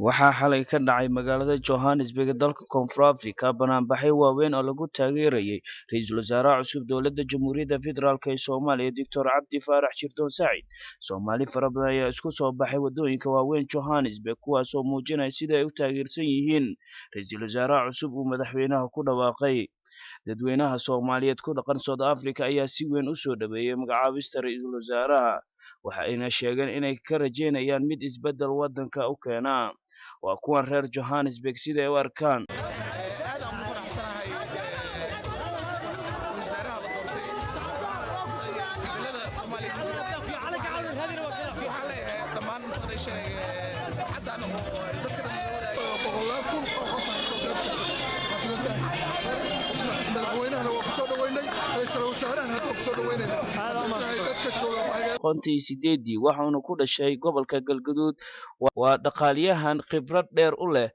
Waxaa xalay ka dhacay magaalada Johannesburg ee dalka Koonfur Afrika banaanbaxyo waaweyn oo lagu taageerayay ra'iisul wasaaraha cusub dowladda Jamhuuriyadda Federaalk ee Soomaaliya Doctor Cabdi Faarax Shirdoon Saacid. Soomaali fara badan ayaa isku soo baxay wadooyinka waaweyn Johannesburg, kuwaas oo muujinaya sida ay u taageersan yihiin ra'iisul wasaaraha cusub uu madaxweynaha ku dhawaaqay. Dadweynaha Soomaaliyeed ku dhaqan South Africa ayaa si weyn u soo dhaweeyay magacaabista ra'iisul wasaaraha, waxa ayna sheegeen inay ka rajeynayaan mid isbeddel waddanka u keena. Waa kuwan reer Johannesburg sida ay u arkaan. Aad aan ugu faraxsanahay wasaaraha la doortay, isbedelada Soomaaliya ku jiro. Waxaan leeyahay dhammaan farxaddan oo dadka dhan la wadaagay. Boqolaal kun oo qof aa kasoo qayb gashay xafladda. Madaxweynahana waa kusoo dhaweynay, ra'iisul wasaarahana hadda waa kusoo dhaweynayna haddii dadka jooga. 58-dii waxauna ku dhashay gobolka Galgaduud. Waa dhaqaaliyahan khibrad dheer u leh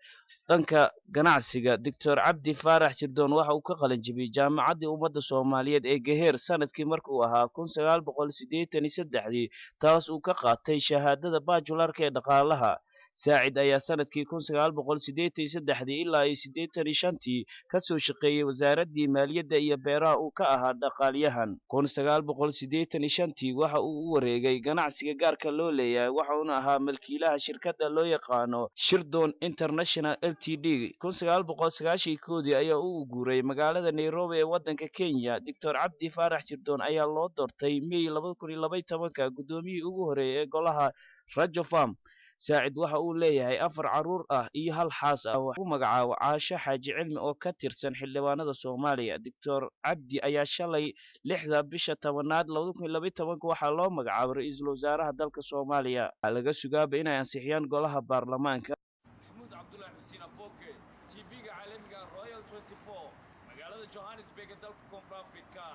dhanka ganacsiga. Doctor Cabdi Faarax Shirdoon waxa uu ka qalin jabiyey Jaamacaddii Ummadda Soomaaliyeed ee Geheer sanadkii markuu ahaa 1983-dii, taas uu ka qaatay shahaadada bajularka ee dhaqaalaha. Saacid ayaa sanadkii 1983-dii ilaa iyo 85-tii kasoo shaqeeyey wasaaraddii maaliyadda iyo beeraha uu ka ahaa dhaqaaliyahan. 1985-tii waxa uu u wareegay ganacsiga gaarka loo leeyahay, waxauna ahaa milkiilaha shirkadda loo yaqaano Shirdoon International Ltd. 1991-dii ayaa u guuray magaalada Nairobi ee waddanka Kenya. Doctor Cabdi Faarax Shirdoon ayaa loo doortay May 2012-ka guddoomiyihii ugu horeeyay ee golaha Rajo Farm. Saacid waxa uu leeyahay 4 carruur ah iyo hal xaas ah oo ku magacaabo Caasho Xaaji Cilmi oo ka tirsan xildhibaanada Soomaaliya. Doctor Cabdi ayaa shalay 6-da bisha 10-aad 2012-ka waxaa loo magacaabay ra'iisul wasaaraha dalka Soomaaliya. Waxaa laga sugaaba inay ansixiyaan golaha baarlamaanka. Maxamuud Cabdulaahi Xuseen Aboke, TV-ga caalamiga Royal 24, magaalada Johannesburg ee dalka Koonfur Africa.